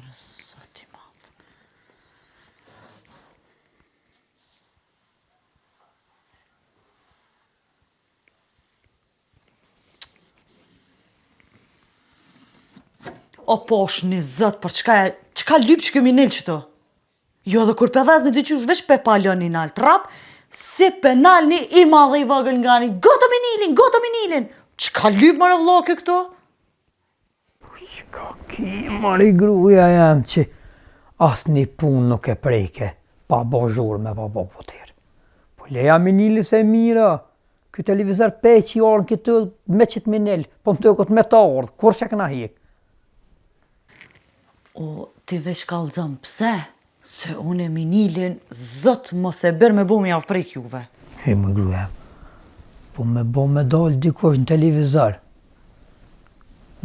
More zot i madh. O posh një zot, për çka e, çka lyp që kemi nil qëto? Jo edhe kur pe dhezni diqysh veç pe paloni nalt rap, si pe nalni i madh e i vogël ngani, goto Minilin, goto Minilin! Çka lyp more vlla ky këtu? Çka ki mori gruja jem që as një punë nuk e preke, pa bo zhurmë, pa bo puter. Po leja Minili se mira, ky televizor pe që i orën këtë me qitë Minil, po më të me të ardhë, kur që këna hik? O, ti veç kallzom, pse? Se unë e Minilin, zot mos e bjer me bo me jav prek juve. Hej moj gruja, po me bo me dal dikush në televizor,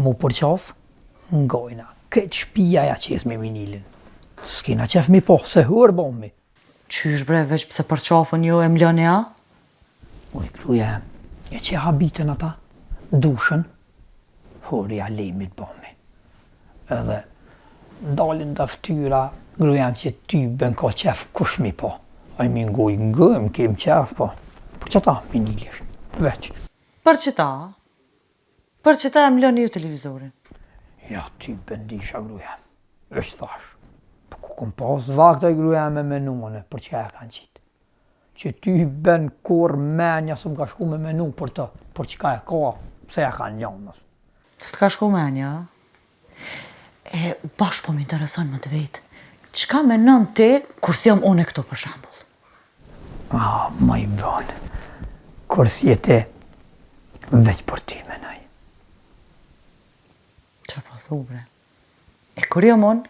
mu përqaf, ngojna, këtë shpia ja qes me Minilin, s'kena qef mi po, se hurë bohmi. Qysh bre, veç pse përqafën ju e m'loni a? Oj gruja, e që habiten ata, dushën, huri alemit bohmi. Edhe dalin da ftyra, gruja që ty ben ka qef kush mi po. Ai mi nguj ngëm, kem qef po. Për qata, Minili është, veç. Për qëta? Për qëta e m'loni ju televizorin? Ja, ty bëndisha gruja, veç thash. Po ku kom pas vakt aj gruja me menu unë, për çka e kanë qitë. Që ty ben kur menja s'më ka shku me menu për të, për çka e ka, pse ja kanë lanë. S'të ka shku menja, a? E, bash po më intereson me të vetë. Çka menon ti, kur s'jam unë këtu për shembull? Ah, ma i bon. Kur s'je ti, veç për ty menaj. Qa po thu, bre? E kur jam unë?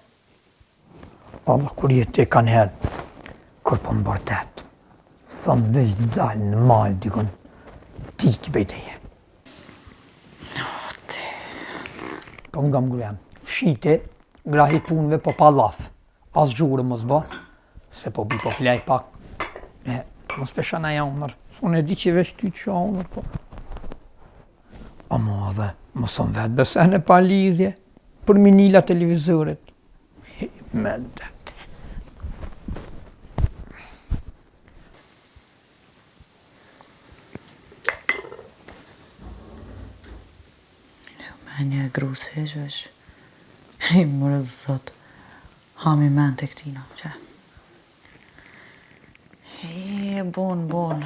Alla, kur je ti kanëherë, kur po më bërtet, thom veç dal në mal dikun, ti ki bëjt e je. No, ti. Po nga më gruja, fshite, grahi punëve po pa llaf. As zhurmë mos bo, se po bi po flej pak. E, mos pe shana jamër, unë e di që veç ty të shanër, po. Amo edhe, mos më vetë besene pa lidhje, për minila televizorit. He, me det. Menja e grus hiq veç. I more zot. Hami mend e këtina, që? E, bon, bon.